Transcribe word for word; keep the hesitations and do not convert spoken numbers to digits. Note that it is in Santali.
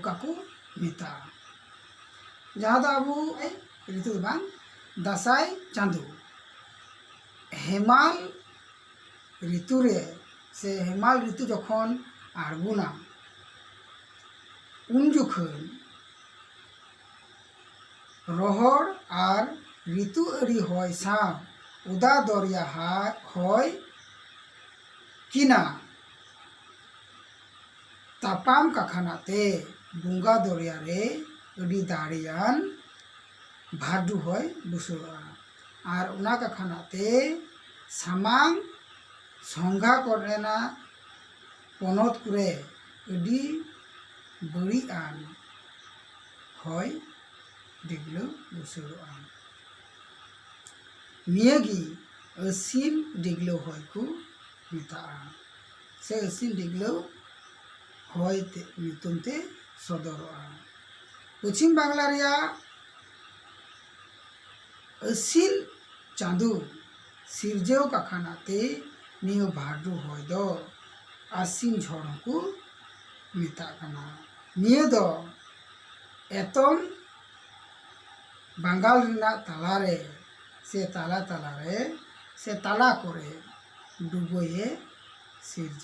ᱵᱟᱠᱚ ᱢᱮᱛᱟᱜᱼᱟ, ᱡᱟᱦᱟᱸ ᱫᱚ ᱟᱵᱚ ᱨᱤᱛᱩ ᱫᱚ ᱵᱟᱝ, ᱫᱟᱸᱥᱟᱭ ᱪᱟᱸᱫᱚ ᱦᱮᱢᱟᱞ ᱨᱤᱛᱩ ᱨᱮ ᱥᱮ ᱦᱮᱢᱟᱞ ᱨᱤᱛᱩ ᱡᱚᱠᱷᱚᱱ ᱟᱬᱜᱚᱱᱟ, ᱩᱱ ᱡᱚᱠᱷᱚᱱ ᱨᱚᱦᱚᱲ ᱟᱨ ᱨᱤᱛᱩ ᱟᱹᱨᱤ ᱦᱚᱭ ᱥᱟᱶ ᱚᱫᱟ ᱫᱚᱨᱭᱟ ᱦᱟ-, ᱦᱚᱭ ᱠᱤᱱᱟ ᱛᱟᱯᱟᱢ ᱠᱟᱠᱷᱟᱱᱟ ᱛᱮ ᱵᱚᱸᱜᱟ ᱫᱚᱨᱭᱟ ᱨᱮ ᱟᱹᱰᱤ ᱫᱟᱲᱮᱭᱟᱱ ᱵᱷᱟᱨᱰᱩ ᱦᱚᱭ ᱵᱩᱥᱟᱹᱲᱚᱜᱼᱟ᱾ ᱟᱨ ᱚᱱᱟ ᱠᱟᱠᱷᱟᱱᱟ ᱛᱮ ᱥᱟᱢᱟᱝ ᱥᱚᱸᱜᱷᱟ ᱠᱚᱨᱮᱱᱟᱜ ᱯᱚᱱᱚᱛ ᱠᱚᱨᱮ ᱟᱹᱰᱤ ᱵᱟᱹᱲᱤᱡ ᱟᱱ ᱦᱚᱭ ᱰᱤᱜᱽᱞᱟᱹᱣ ᱵᱩᱥᱟᱹᱲᱚᱜᱼᱟ᱾ ᱱᱤᱭᱟᱹᱜᱮ ᱟᱹᱥᱤᱱ ᱰᱤᱜᱽᱞᱟᱹᱣ ᱦᱚᱭ ᱠᱚ ᱢᱮᱛᱟᱜᱼᱟ, ᱥᱮ ᱟᱹᱥᱤᱱ ᱰᱤᱜᱽᱞᱟᱹᱣ ᱦᱚᱭ ᱛᱮ ᱧᱩᱛᱩᱢ ᱛᱮ ᱥᱚᱫᱚᱨᱚᱜᱼᱟ᱾ ᱯᱚᱪᱷᱤᱢ ᱵᱟᱝᱞᱟ ᱨᱮᱭᱟᱜ ᱟᱹᱥᱤᱱ ᱪᱟᱸᱫᱚ ᱥᱤᱨᱡᱟᱹᱣ ᱠᱟᱠᱷᱟᱱᱟ ᱛᱮ ᱱᱤᱭᱟᱹ ᱵᱷᱟᱨᱰᱩ ᱦᱚᱭ ᱫᱚ ᱟᱹᱥᱤᱱ ᱡᱷᱚᱲ ᱦᱚᱸᱠᱚ ᱢᱮᱛᱟᱜ ᱠᱟᱱᱟ᱾ ᱱᱤᱭᱟᱹ ᱫᱚ ᱮᱛᱚᱢ ᱵᱟᱝᱜᱟᱞ ᱨᱮᱱᱟᱜ ᱛᱟᱞᱟᱨᱮ ᱥᱮ ᱛᱟᱞᱟ ᱛᱟᱞᱟᱨᱮ ᱥᱮ ᱛᱟᱞᱟ ᱠᱚᱨᱮ ᱰᱩᱵᱟᱹᱭᱮ ᱥᱤᱨᱡᱟᱹᱣᱟ᱾